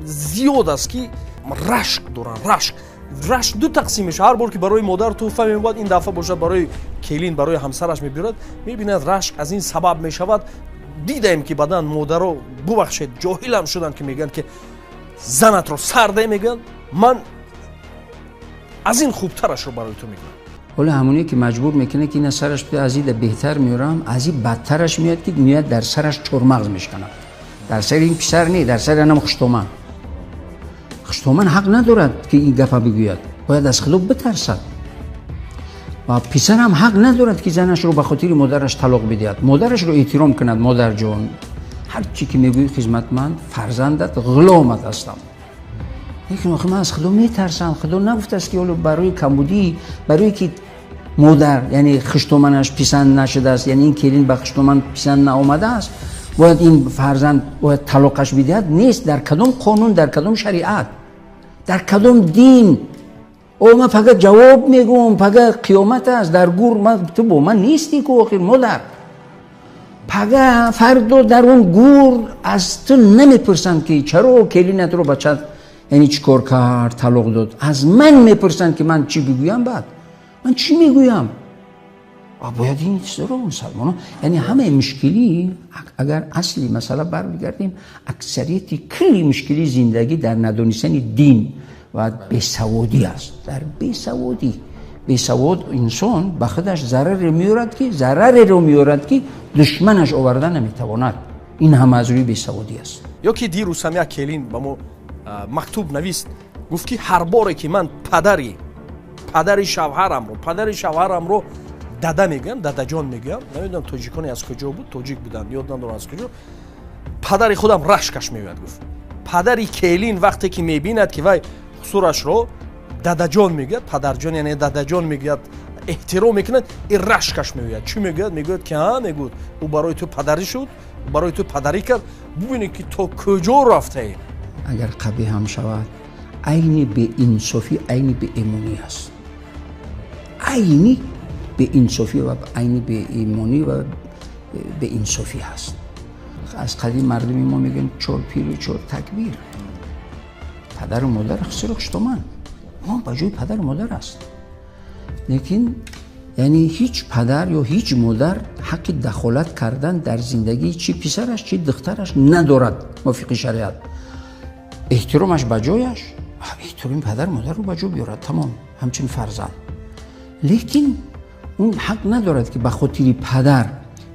Зиёд аст, ки рашк доранд. Рашк ду тақсим мешавад. Ҳар бор ки барои модар тӯҳфа мебояд, ин дафъа бошад, барои келин, барои ҳамсараш мебиёрад, мебинад, рашк аз ин сабаб мешавад. Дидаем, ки баъдан модаро, бубахшед, ҷоҳилам шуданд, ки мегӯянд, ки занатро сарде, мегӯянд, ман аз ин хубтарашро барои ту мекунам. Ҳоло ҳамоне ки маҷбур мекунад, ки ина сараш аз ин беҳтар меорам, аз ин бадтараш меояд, ки меояд, дар сараш чормағз мешканад. Дар сари ин писар не, дар сари анам хуштоман. Хуштоман ҳақ надорад, ки ин гапа бигӯяд, бояд аз худо битарсад. Ва писарам ҳақ надорад, ки занашро ба хотири модараш талоқ бидиҳад. Модарашро эҳтиром кунад. Модарҷон, ҳар чӣ ки мегӯӣ, хизматманд, фарзандат, ғуломат ҳастам, лекин охи ман аз худо метарсам. Худо нагуфтааст, ки ҳоло барои камбудӣ, барое ки модар, яъне хуштоманаш писанд нашудааст, яъне ин келин ба хуштоман писанд наомадааст, бояд ин фарзанд бояд талоқаш бидиҳад. Нест. Дар кадом қонун, дар кадом шариат, дар кадом дин? О, ман фақат ҷавоб мегӯм, пага қиёмат аст, дар гур ту бо ман нестӣ ку. Охир модар, пага фардо дар он гур аз ту намепурсанд, ки чаро келинатро бачат, яъне чӣ кор кард, талоқ дод. Аз ман мепурсанд, ки ман чӣ бигӯям. Баъд ман чӣ мегӯям? Бояд ин чизро мусалмонон, яъне ҳамаи мушкилӣ, агар асли масъала бармегардем, аксарияти кулли мушкилии зиндагӣ дар надонистани дин ва бесаводӣ аст, дар бесаводӣ. Бесавод инсон ба худаш зараре меорад, ки зарареро меорад, ки душманаш оварда наметавонад. Ин ҳама аз рӯи бесаводӣ аст. Ё ки дирӯзам як келин ба мо мактуб навист, гуфт, ки ҳар боре ки ман падари шавҳарамро дада мегӯям, дадаҷон мегӯям, намедонам тоҷиконе аз куҷо буд, тоҷик буданд, ёд надорам аз куҷо, падари худам рашкаш меояд. Гуфт, падари келин вақте ки мебинад, ки вай хусурашро дадаҷон мегӯяд, падарҷон, яъне дадаҷон мегӯяд, эҳтиром мекунад, ин рашкаш меояд. Чӣ мегӯяд? Мегӯяд, ки ҳа, мегӯяд, ӯ барои ту падарӣ шуд, барои ту падарӣ кард. Бубинед, ки то куҷо рафтаем. Агар қабиҳ ҳам шавад, айни беинсофӣ, айни беэмонӣ аст, айни беинсофӣ ва айни беимонӣ ва беинсофӣ ҳаст. Аз қадим мардуми мо мегӯянд: чор пиру чор такбир. Падару модар, хусуру хуштоман мо ба ҷои падару модар аст, лекин яъне ҳеҷ падар ё ҳеҷ модар ҳаққи дахолат кардан дар зиндагии чӣ писараш, чӣ духтараш надорад. Мувофиқи шариат эҳтиромаш ба ҷояш, эҳтироми падару модарро ба ҷо биёрад, тамом, ҳамчун фарзанд. Лекин он ҳақ надорад, ки ба хотири падар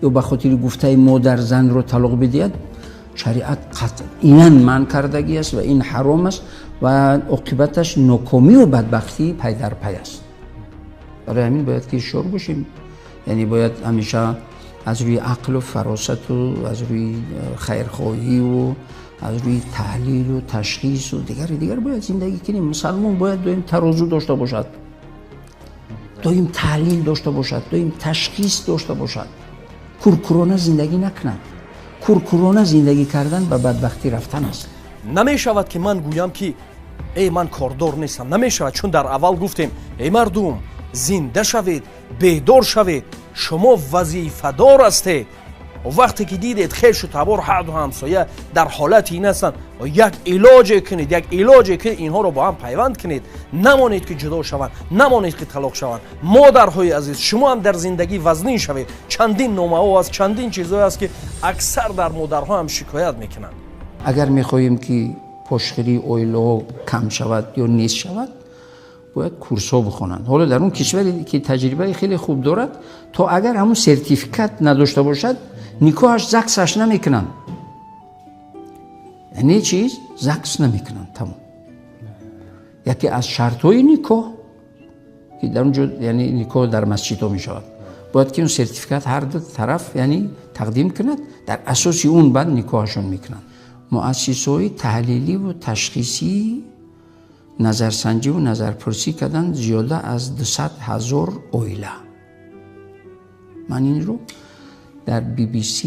ё ба хотири гуфтаи модар занро талоқ бидиҳад. Шариат қатъиян манъ кардагӣ аст ва ин ҳаром аст ва оқибаташ нокомию бадбахтӣ пай дар пай аст. Барои ҳамин бояд ки ҳушёр бошем, яъне бояд ҳамеша аз рӯи ақлу фаросату аз рӯи хайрхоҳиву аз рӯи таҳлилу ташхису дигари дигар бояд зиндагӣ кунем. Мусалмон бояд доим тарозу дошта бошад, доим таҳлил дошта бошад, доим ташхис дошта бошад, куркурона зиндагӣ накунад. Куркурона зиндагӣ кардан ба бадбахтӣ рафтан аст. Намешавад, ки ман гӯям, ки эй, ман кордор нестам. Намешавад, чун дар аввал гуфтем: эй мардум, зинда шавед, бедор шавед, шумо вазифадор ҳастед. Вақте ки дидед хешу табор, ҳаду ҳамсоя дар ҳолати ин ҳастанд, як илоҷе кунед, як илоҷе кунед, инҳоро бо ҳам пайванд кунед. Намонед, ки ҷудо шаванд, намонед, ки талоқ шаванд. Модарҳои азиз, шумо ҳам дар зиндагӣ вазнин шавед. Чандин номаҳо аст, чандин чизҳое аст, ки аксар дар модарҳо ҳам шикоят мекунанд. Агар мехоҳем, ки пошхӯрии оилаҳо кам шавад ё нест шавад, бояд курсҳо бихонанд. Ҳоло дар он кишваре ки таҷрибаи хеле хуб дорад, то агар ҳамун сертификат надошта бошад, никоҳаш ЗАГСаш намекунанд, яъне чиз ЗАГС намекунанд, тамом. Яке аз шартҳои никоҳ, ки дар он ҷо, яъне никоҳ дар масҷидҳо мешавад, бояд ки он сертификат ҳар ду тараф, яъне тақдим кунад, дар асоси он баъд никоҳашон мекунанд. Муассисаҳои таҳлиливу ташхисӣ назарсанҷиву назарпурсӣ карданд зиёда аз 200 000 оила. Ман инро дар BBC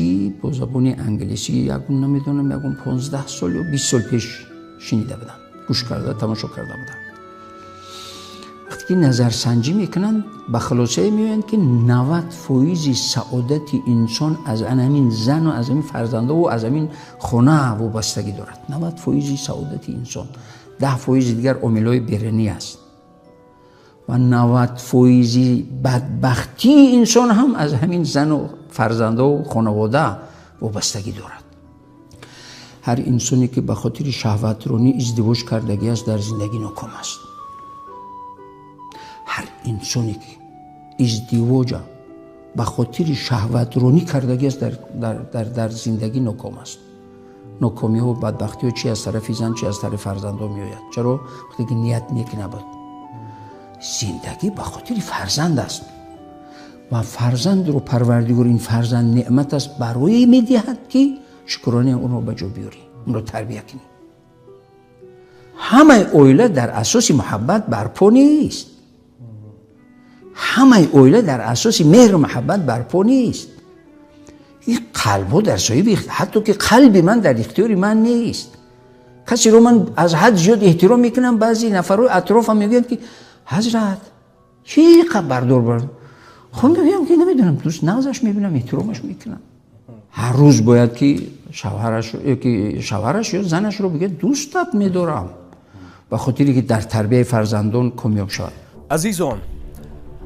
бо забони англисӣ ягон, намедонам, ягон 15 сол ё 20 сол пеш шунида будам, гӯш карда, тамошо карда будам. Вақте Вақте ки назарсанҷӣ мекунанд, ба хулосае меоянд, ки 90% саодати инсон аз ҳамин зан ва аз ҳамин фарзандо ва аз ҳамин хона вобастагӣ дорад. 90% саодати инсон, 10% дигар омилҳои берунӣ аст ва 90% бадбахтии инсон ҳам аз ҳамин зану фарзандо ва хонавода вобастагӣ дорад. Ҳар инсоне ки ба хотири шаҳватронӣ издивоҷ кардагӣ аст, дар зиндагӣ ноком аст. Ҳар инсоне ки издивоҷа ба хотири шаҳватронӣ кардагӣ аст, дар зиндагӣ ноком аст. Нокомиҳо, бадбахтиҳо чи аз тарафи зан, чи аз тарафи фарзандо меояд. Чаро? Вақте ки ният нек набуд. Зиндагӣ ба хотири фарзанд аст ва фарзандро Парвардигор, ин фарзанд неъмат аст, барои медиҳад, ки шукронаи онро ба ҷо биёрӣ, онро тарбия кунӣ. Ҳамаи оила дар асоси муҳаббат барпо нест. Ҳамаи оила дар асоси меҳру муҳаббат барпо нест. Ин қалбҳо дар соҳиби, ҳатто ки қалби ман дар ихтиёри ман нест. Касеро ман аз ҳад зиёд эҳтиром мекунам, баъзе нафарҳои атрофам мегӯянд, ки ҳазрат, чӣ бардор бар. Хоб мегӯям, ки намедонам, дӯст нағзаш мебинам, эҳтиромаш мекунам. Ҳар рӯз бояд ки шавҳараш ё занашро бигӯяд, дӯстат медорам, ба хотире ки дар тарбияи фарзандон комёб шавад. Азизон,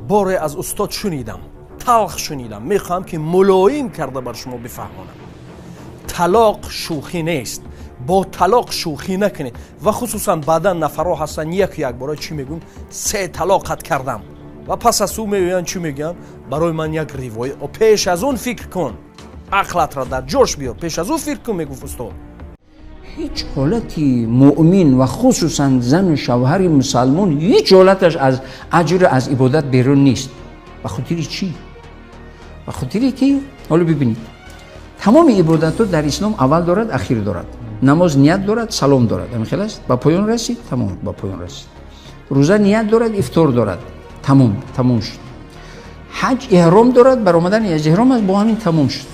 боре аз устод шунидам, талх шунидам, мехоҳам ки мулоим карда бар шумо бифаҳмонам. Талоқ шӯхӣ нест, бо талоқ шӯхӣ накунед. Ва хусусан баъдан нафарҳо ҳастанд, як якбора чӣ мегӯн, се талоқат кардам, ва пас аз ӯ меоянд, чӣ мегӯянд, барои ман як ривоят. Пеш аз он фикр кун, ақлатро дар ҷош биёр, пеш аз ӯ фикр кун, мегуфт устод. Ҳеҷ ҳолати муъмин ва хусусан зану шавҳари мусалмон ҳеҷ ҳолаташ аз аҷру аз ибодат берун нест. Ба хотири чӣ? Ба хотире ки ҳоло бибинед, тамоми ибодатҳо дар ислом аввал дорад, ахир дорад. Намоз ният дорад, салом дорад, ҳамин хел аст, ба поён расид, тамом, ба поён расид. Рӯза ният дорад, ифтор дорад, тамом, тамом шуд. Ҳаҷ эҳром дорад, баромадани аз эҳром аст, бо ҳамин тамом шуд.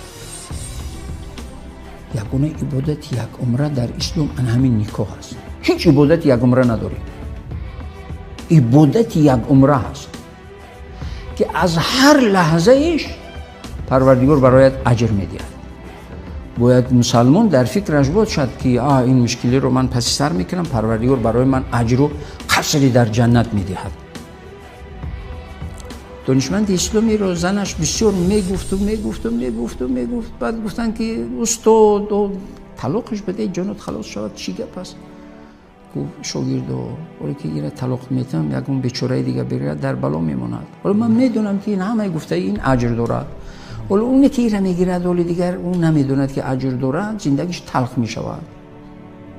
Ягона ибодати як умра дар ислом ан ҳамин никоҳ аст. Ҳеҷ ибодати як умра надорем. Ибодати як умра ҳаст, ки аз ҳар лаҳзаиш Парвардигор барояд аҷр медиҳад. Бояд мусалмон дар фикраш бошад, ки ин мушкилиро ман паси сар мекунам, Парвардигор барои ман аҷру қасри дар ҷаннат медиҳад. Донишманди исломиро занаш бисёр мегуфту мегуфту мегуфту мегуфт. Баъд гуфтанд, ки устод, талоқаш баде, ҷонат халос шавад, чӣ гап аст? Гуфт, шогирдо, ҳоле ки ира талоқ метам, ягон бечораи дига бигирад, дар бало мемонад. Ҳоло ман медонам, ки ин ҳамаи гуфтаи ин аҷр дорад. Ҳоло оне ки ира мегирад, ҳоли дигар ӯ намедонад, ки аҷр дорад, зиндагиш талх мешавад.